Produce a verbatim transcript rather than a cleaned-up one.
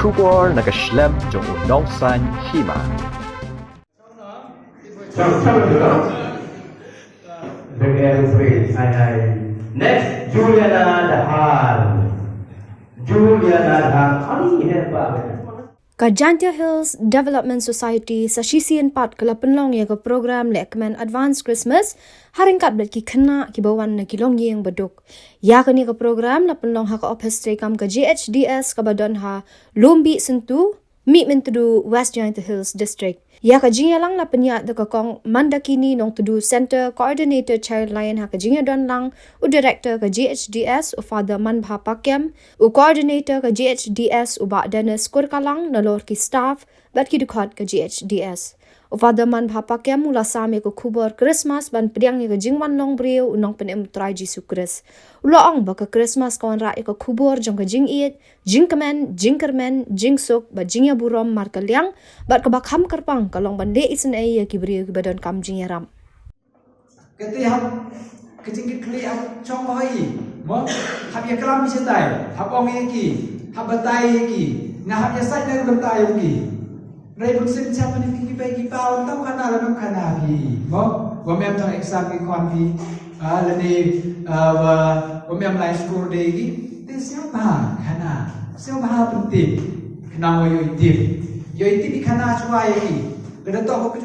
Khubor na ka shlem jong u nongsan hima. Next, Juliana Dahar. Juliana Dahar. Ani he ba. Ka Jaintia Hills Development Society sa shisien pat ka la pynlong ïa ka program lehkmen Advance Christmas ha ryngkat bad ki khynnah kiba wan na ki longïing baduk. Ïa kane ka program la pynlong ha ka ophis treikam ka J H D S kaba don ha Lumbih Syntu, Mihmyntdu, West Jaintia Hills District. Ïa ka jingïalang la pynïaid da ka Kong Mandakini Nongtdu, Centre Coordinator Childline, ha ka jingïadon lang u Director ka J H D S, u Father Manbha Pakem, u Coordinator ka J H D S, u Bah Dennis Kurkalang, nalor ki staff bad ki dkhot ka J H D S. U Father Manbha Pakem u la sam ïa ka khubor Christmas ban pdiang ïa ka jingwan long briew u Nongpynim u Trai Jisu Khrist. U la ong ba ka Christmas ka wanrah ïa ka khubor jong ka jingïeit, jingkmen, jingkyrmen, jingsuk bad jingïaburom markylliang, bad kaba kham kyrpang ka long ban leh isynei ïa ki briew kiba donkam jingïarap. Kata hap ka jingkitkhlieh hap chong hoi mo, hap ïaklam shatai, hap ong ïa ki, hap batai ïa ki, nga hap ïasaid na ka bynta ïa ki. Hynrei bunsien sha pynïaid ki bai ki paw, tam khana la nam khana phi mo, wa mem tang exam ki khon phi, lane wa mem lai skur de ki. Te sngewbha khana, sngewbha pyntip. Khnang wa ïohi tip, ïohi tip ki khana shuwa ïa ki. Lada toh ka